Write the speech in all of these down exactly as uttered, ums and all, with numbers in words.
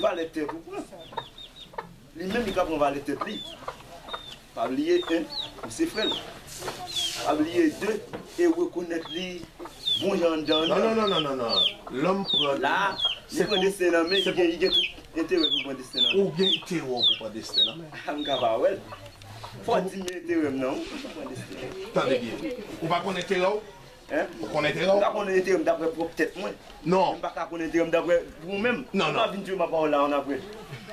Valè tèt ou pran. Li menm li ka pran valè tèt li. Pa bliye, en, ou se frè l. Pa bliye, de, e rekonèt li bon jan anndan anndan. Non, non, non, non, non, non. Lòm pran. La, li pran desten nan men, li gen, li gen tout enterè pou pran desten nan men. Ou gen enterè pou pran desten nan men. M ka pa wè l. Fò w di m enterè m nan, wi, pou pran desten nan. Tande byen. Ou pa konn enterè w? Hein? Ou konn enterè w? M ka konn enterè m daprè pwòp tèt mwen. Non. Men m pa ka konn enterè m daprè ou menm. Non, non. Ou pa vin di m ap pawòl la annapre.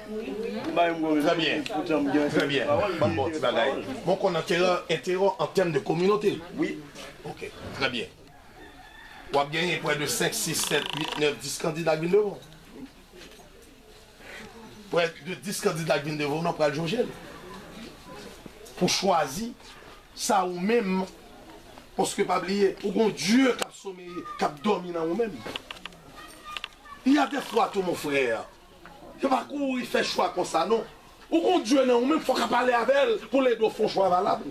Ou ba m gwo. Trè byen. Trè byen. Ban m ba w ti bagay. Bon, konn enterè, enterè an tèm de kominote. Wi. Ok, trè byen. W ap genyen prè de senk, sis, sèt, uit, nèf, dis kandida k vin devan w. Prè de dis kandida k vin devan w nan pral jije l. Pou chwazi sa ou menm, paske pa bliye, ou gon Dye k ap someye, k ap dòmi nan ou menm. Il y a des fois tou, mon frère, yo pa kouri fè chwa konsa non. Ou gon Dye nan ou menm, fòk w pale avè l pou l ede w fè yon chwa valab.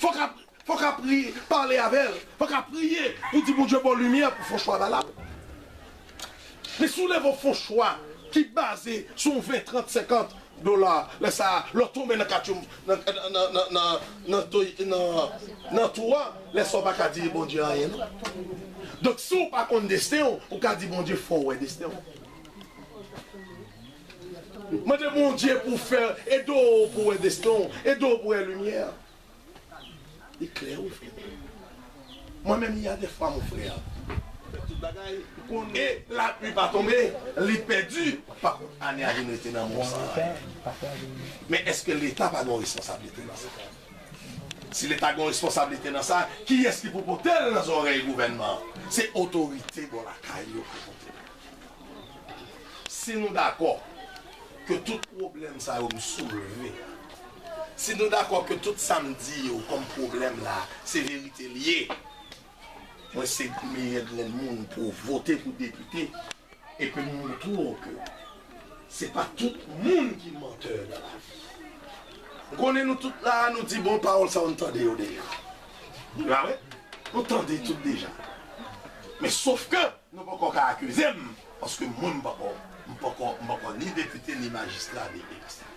Fòk ap, fòk ap pri, pale avè l. Fòk ap priye pou di Bondye ba w limyè pou fè yon chwa valab. Men si w leve w fè yon chwa ki baze sou yon ven, trant, senkant dola, lè sa a, lè w tonbe nan katchou, nan, nan, nan, nan, nan, nan to-, nan, nan twou a, lè sa a w pa ka di Bondye anyen non. Donk, si w pa konn desten w, ou ka di Bondye fè w wè desten w. Mande Bondye pou fè, ede w pou wè desten w, ede w pou wè limyè. Li klè wi frè. Mwen menm, il y a des fois, mon frère, fè tout bagay, e lapli pa tonbe, li pèdi, pa kont ane a vin rete nan men w san anyen. Men èske Leta pa gen yon responsablite nan sa? Si Leta gen yon responsablite nan sa, kiyès ki pou pote l nan zòrèy gouvènman an? Se otorite bò lakay yo pou pote l. Si nou dakò ke tout pwoblèm sa yo m soulve a, si nou dakò ke tout sa m di yo kòm pwoblèm la, se verite l ye, mwen se meyè grenn moun pou vote pou depite, epi m montre w ke se pa tout moun ki mantè nan lavi. M konnen nou tout la, nou di bon pawòl sa yo, n tande yo deja. Se pa vre? Nou tande tout deja. Men sof ke nou poko ka akize m, paske mwen m poko, m poko, m poko ni depite, ni majistra, ni eksetera.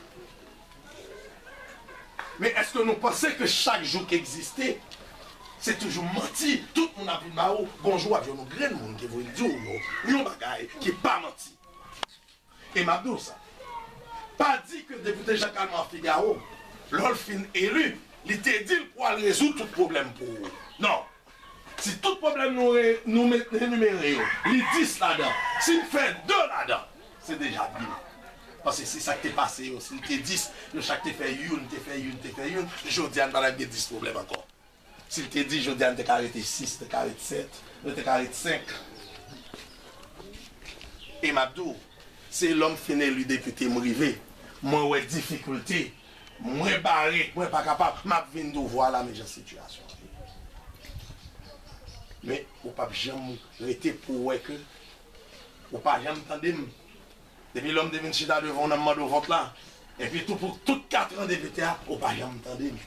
Men èske nou panse ke chak jou k egziste, se toujou manti, tout moun ap vin ba ou, gon jou w ap jwenn yon grenn moun ki voye di w yon, yon bagay ki pa manti. E m ap di w sa. Pa di ke depite Jean Calmar Figaro, lè l fin eli, li te di l pral rezoud tout pwoblèm pou ou. Non. Si tout pwoblèm nou re-, nou met-, enimere yo, li dis ladan, si l fè de ladan, se deja byen. Paske si sa k te pase yo, si l te dis, yo chak te fè youn, te fè youn, te fè youn, jodi a n pa t ap gen dis pwoblèm ankò. Si l te di, jodi a n te ka rete sis, te ka rete sèt, nou te ka rete senk. E m ap di w, se lè m fin eli depite, m rive, mwen wè difikilte, mwen bare, mwen pa kapab, m ap vin di w vwala men jan sitiyasyon an ye. Men ou p ap janm rete pou w wè ke ou pa janm tande m. Depi lè m te vin chita devan w nan mande w vòt la, epi tou pou tout kat an depite a, ou pa janm tande m.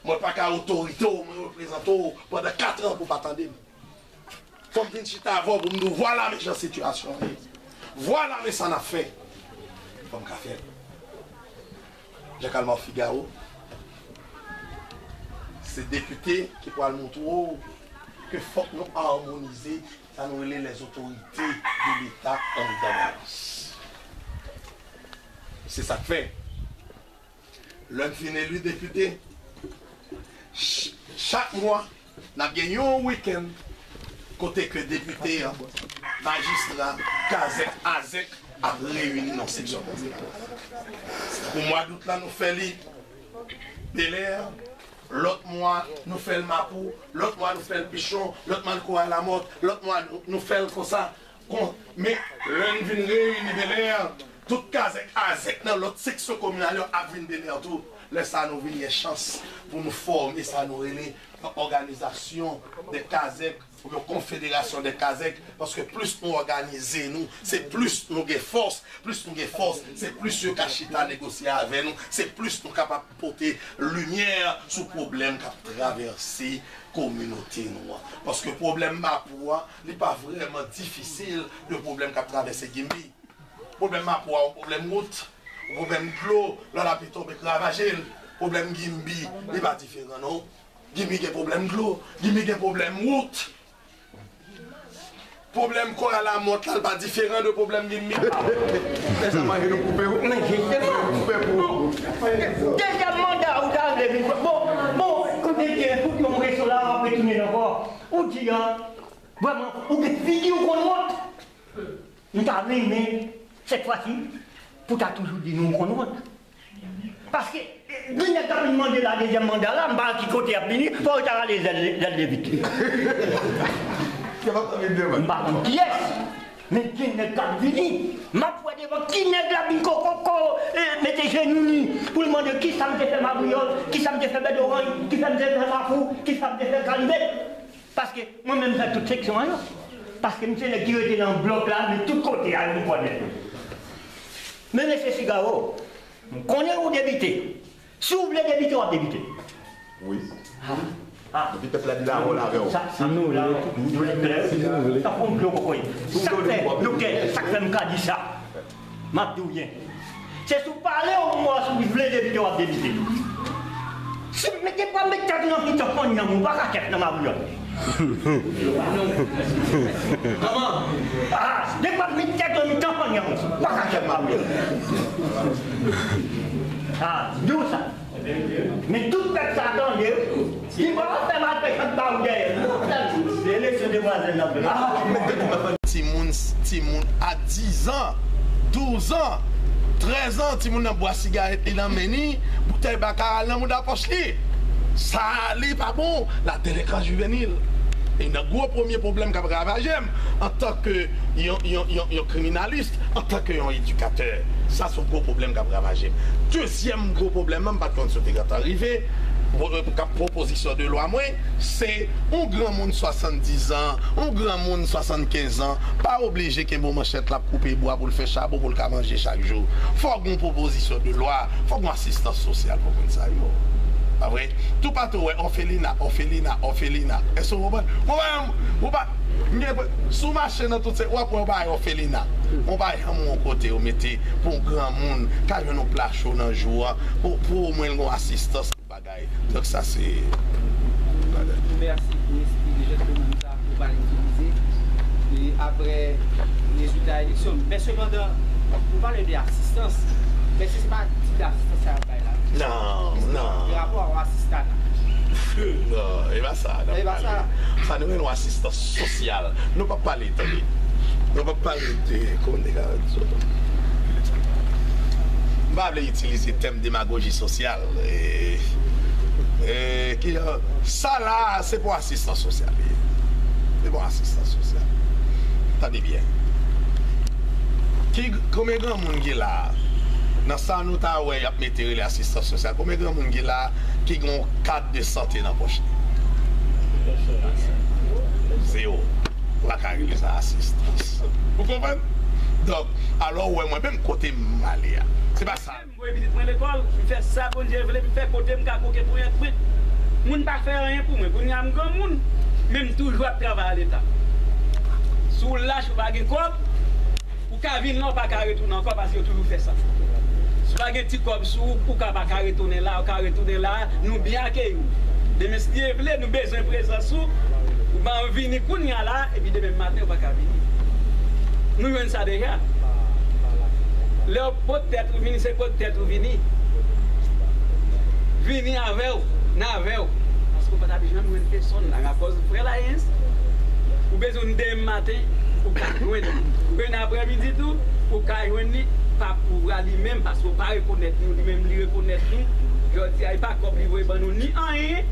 Mwen pa ka otorite w, mwen reprezante w pandan kat an pou w pa tande m. Fò m vin chita avè w pou m di w, vwala men jan sitiyasyon an ye. Vwala men sa n ap fè. Fò m ka fè l. Jean Calmar Figaro, se depite ki pral montre w ke fòk nou amonize sa nou rele les autorités de l'État anndan Mawis. Se sa k fè, lè n fin eli depite, ch-, chak mwa, n ap gen yon wikenn kote ke depite an, majistra, kazèk, azèk ap reyini nan seksyon konsekwans. Pou mwa dout la, nou fè li Bèlè, lòt mwa, nou fè l Mapou, lòt mwa, nou fè l Pichon, lòt mwa, nou Kouray Lamòt, lòt mwa, nou, nou fè l konsa. Kon, men, lè n vin reyini Bèlè, tout kazèk azèk nan lòt seksyon kominal yo ap vin Bèlè tou. Lè sa nou vin gen chans pou nou fòme sa nou rele òganizasyon de kazèk oubyen konfederasyon de kazèk, paske plis nou òganize nou, se plis nou gen fòs, plis nou gen fòs, se plis yo ka chita negosye avè nou, se plis nou kapab pote limyè sou pwoblèm k ap travèse kominote nou an. Paske pwoblèm Mapou a, li pa vrèman difisil de pwoblèm k ap travèse Gimbi. Pwoblèm Mapou a, yon pwoblèm wout, yon pwoblèm dlo, lè lapli tonbe k ravaje l. Pwoblèm Gimbi, li pa diferan non. Gimbi gen pwoblèm dlo, Gimbi gen pwoblèm wout. Pwoblèm Koray Lamòt la, li pa diferan de pwoblèm Gimbi. Mezanmi, nou koupe wout. Men jisteman, dezyèm manda ou ta vle vin. Bon, bon, kote ke tout yon presyon la, w ap retounen ankò. Ou di an, vrèman, ou gen figi ou konn wont. M ta renmen, sèt fwa si, pou ta toujou di nou w konn wont. Paske, eh, gen nèg k ap vin mande la dezyèm manda la, m pa wè ki kote y ap vini, fò yo ta rale zèl, zèl de vit. M pa konn kiyès, men gen nèg k ap vini. M ap wè devan ki nèg la vin kokoko, eh, mete jenou li, pou l mande kisa m te fè Mabriyòl, kisa m te fè Bèdoranj, kisa m te fè Mapou, kisa m te fè Kalibèt. Paske mwen menm fè tout seksyon an yo. Paske m se nèg ki rete nan blòk la, men tout kote a yo m konnen. Men mesye Sigaro, m konnen ou debite. Si w vle debite, w ap debite. Wi. Ah, ah. Depi pèp la di la, w la avè w. Sa, sa, nou la, nou vle klè. Sa fon dlo kokoy. Sa k fè, doktè, sa k fè m ka di sa? M ap di w byen. Se sou pale w mò, si w vle debite, w ap debite. Si, mete pa met tèt nan mitan pannyan, ou pa ka chèf nan Mabriyòl. Ah, de pa met tèt nan mitan pannyan, ou pa ka chèf Mabriyòl. Ah, di w sa. Men tout pèp sa tande, ki pa fè malfechant ba ou dèyè. Se eleksyon demwazèl n ap fè. Timoun, timoun a diz an, douz an, trèz an, timoun nan bwat sigarèt li nan men li, boutèy baka al nan mouda pòch li. Sa li pa bon, la délinquance juvénile. E nan gwo premye pwoblèm k ap ravaje m, antanke yon, yon, yon, yon kriminalis, antanke yon edikatè. Sa se yon gwo pwoblèm k ap ravaje m. Dezyèm gwo pwoblèm nan, m pa t konn si w te gentan rive, pwo-, k ap pwopozisyon de lwa mwen, se yon granmoun swasanndiz an, yon granmoun swasannkenz an, pa oblije kenbe yon manchèt l ap koupe bwa pou l fè chabon pou l ka manje chak jou. Fòk gen yon pwopozisyon de lwa, fòk gen yon asistans sosyal pou moun sa yo. Pa vre? Toupatou w wè òfelina, òfelina, òfelina. Èske w konprann? Ou pa, ou pa, m gen, si w mache nan tout se, w ap wè yon bagay òfelina. Yon bagay janm yon kote yo mete pou yon granmoun ka jwenn yon pla cho nan jou an, pou, pou omwen l gen yon asistans, bagay. Donk sa se bagay. Mèsi pou espri de jèntelmann sa ou pral itilize. E apre rezilta eleksyon, men sepandan, ou pale de asistans, men se pa tip de asistans sa y ap bay la. Non, non. Rapò a asistana. Non, e pa sa n ap pale. Sa nou rele yon asistans sosyal. Nou p ap pale, tande. Nou p ap pale de, kòman m te ka di sa? M pa vle itilize tèm demagoji sosyal. E, e, ki jan, sa la, se pou asistans sosyal li ye. Se pou asistans sosyal. Tande byen. Ki, konbyen granmoun ki la a? Nan sa nou ta wè y ap mete rele asistans sosyal, konbyen granmoun ki la a ki gen yon kat de sante nan pòch li? Zewo. Ou pa ka rele sa asistans. Ou konprann? Donk, alò, ou wè mwen menm kote m ale a. Se pa sa. M voye pitit mwen lekòl, m fè sa Bondye vle, m fè kote m ka koke ponyèt mwen. Moun pa fè anyen pou mwen. Kounye a m granmoun, men m toujou ap travay a Leta. Si w lach, ou pa gen kòb, ou ka vin la, ou pa ka retounen ankò paske yo toujou fè sa. Si w pa gen ti kòb sou ou, ou ka pa ka retounen la, ou ka retounen la, nou byen akeyi w. Demen, si Dye vle, nou bezwen prezans ou, ou ban vini kounye a la, epi demen maten, ou pa ka vini. Nou jwenn sa deja. Lè w pot tèt ou vini, se pot tèt ou vini. Vini avè w, n avè w. Paske w pa t ap janm jwenn pèsonn la. Akòz frè Layens, ou bezwen yon demen maten, ou ka jwenn li. Ou bezwen aprèmidi tou, ou ka jwenn li. Pa pou li menm, paske w pa rekonèt nou, li menm li rekonèt nou. Jodi a, e pa kòb li voye ban nou, ni anyen.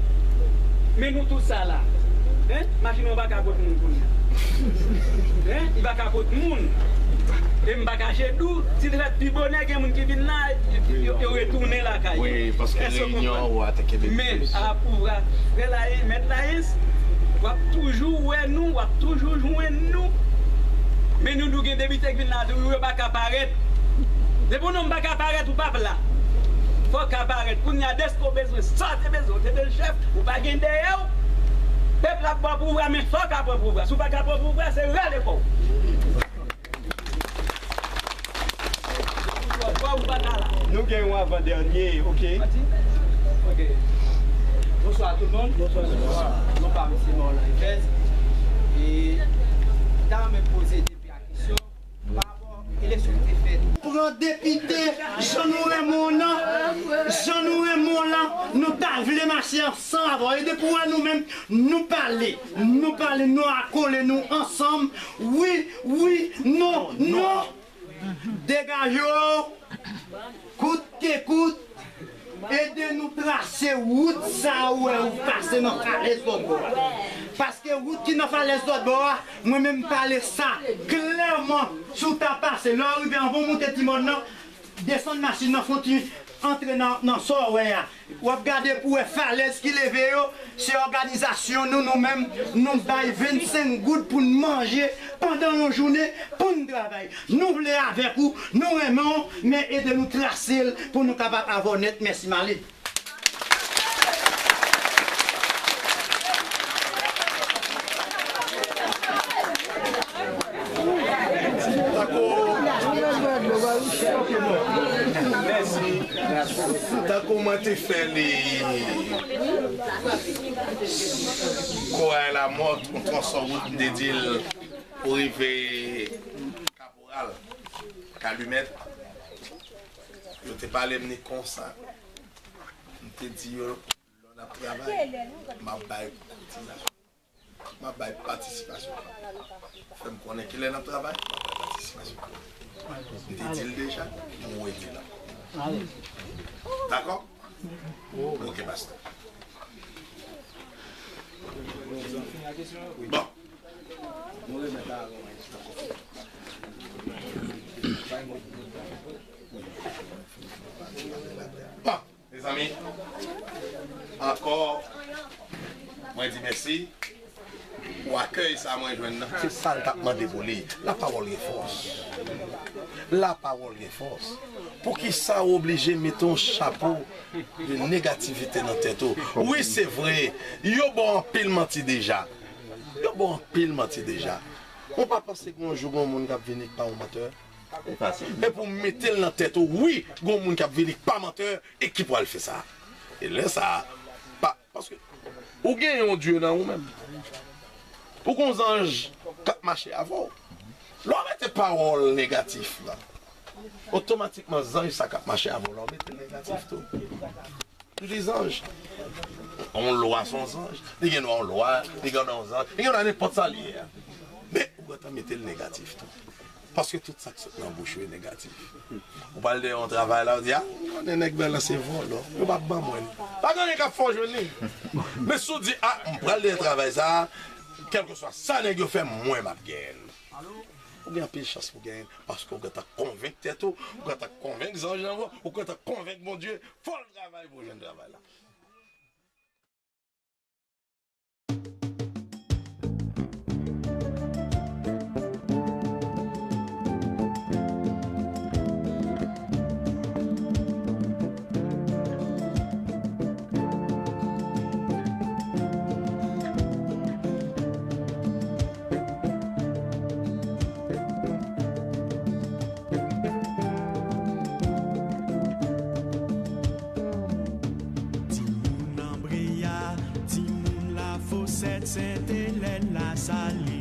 Men nou tout sa la. Hein? Machin nan pa ka pot moun kounye a. Hein? Li pa ka pot moun. E m pa kache di w, si l fèt pi bonè, gen moun ki vin la, yo, yo retounen lakay yo. Wi, paske reyinyon ou a te kenbe plis. Men, a pouvwa, frè Layens, mèt Layens, w ap toujou wè nou, w ap toujou jwenn nou. Men nou, nou gen depite k vin la, tou, yo pa ka parèt. Depi yon nonm pa ka parèt, ou p ap la. Fò w ka parèt. Kounye a, deske w bezwen, sa w te bezwen, w te bezwen chèf, ou pa gen dèyè w. Pèp la ap ba w pouvwa, men fò w ka pran pouvwa. Si w pa ka pran pouvwa, se rale kò w. Nou gen yon avan dènye, ok? Ok. Bonsoir tout le monde. Bonsoir. Non pa mesye Morlan Efèz. E ta renmen poze depi a kesyon pa rapò eleksyon ki te fèt. Pran depite, jan nou renmen w nan, jan nou renmen w lan, nou ta vle mache ansanm avè w. E depi w wè nou menm, nou pale, nou pale, nou akole, nou ansanm. Wi, wi, non, non. Degaje w, kout ke kout, ede nou trase wout sa ou wè ou pase nan falèz lòt bò a. Paske wout ki nan falèz lòt bò a, mwen menm pale sa klèman, si w ta pase, lè w rive anvan w moute ti mòn nan, desann machin nan, fè yon ti antre nan, nan sa w wè a. W ap gade pou w wè falèz ki leve yo, se òganizasyon nou, nou menm, nou bay vennsenk goud pou n manje pandan yon jounen, pou n travay. Nou vle avèk ou, nou renmen w, men ede nou trase l pou nou kapab avè w nèt. Mèsi, m ale. Tankou, mèsi. Tankou mwen te fè li Koray Lamòt, yon tronson wout, m te di l pou rive Kaporal, Kalimèt. Yo te pale m li konsa. M te di yo, lè n ap travay, m ap bay koutizasyon. M ap bay patisipasyon. Fè m konnen kilè n ap travay, m ap bay patisipasyon. M te di l deja, m redi l ankò. Dakò? Ok, pastè. Bon. Bon. Mezanmi, ankò, mwen di mèsi pou akèy sa mwen jwenn nan. Se sa l t ap mande pou li. Lapawòl gen fòs. Lapawòl gen fòs. Poukisa w oblije mete yon chapo de negativite nan tèt ou? Wi, se vre, yo ba w anpil manti deja. Yo ba w anpil manti deja. Ou pa panse gen yon jou gen yon moun k ap vini k pa yon mantè? E pou mete l nan tèt ou, wi, gen yon moun k ap vini k pa mantè e ki pral fè sa. E lè sa a, pa, paske ou gen yon Dye nan ou menm. Ou gen yon zanj k ap mache avè w. Lè w mete pawòl negatif la, otomatikman zanj sa k ap mache avè w la, w mete l negatif tou. Li zanj. Yon lwa se yon zanj. Li gen dwa yon lwa, li gen dwa yon zanj, li gen dwa nenpòt sa li ye a. Men, ou gentan mete l negatif tou. Paske tout sa k sot nan bouch ou e negatif. Ou pral dèyè yon travay la, ou di, a, m konnen nèg bèl lan se vòlò. Yo p ap ban mwen li. Pa gen anyen k ap fè w jwenn li. Men si w di, a, m pral dèyè travay sa a, kèlkeswa sa nèg yo fè, mwen m ap genyen l. Ou gen anpil chans pou genyen l, paske ou gentan konvenk tèt ou, ou gentan konvenk zanj lan, ou gentan konvenk Bondye, fò l travay pou w jwenn travay la. Timoun Anbreya, timoun Lafosèt, Sent Elèn, Lasalin.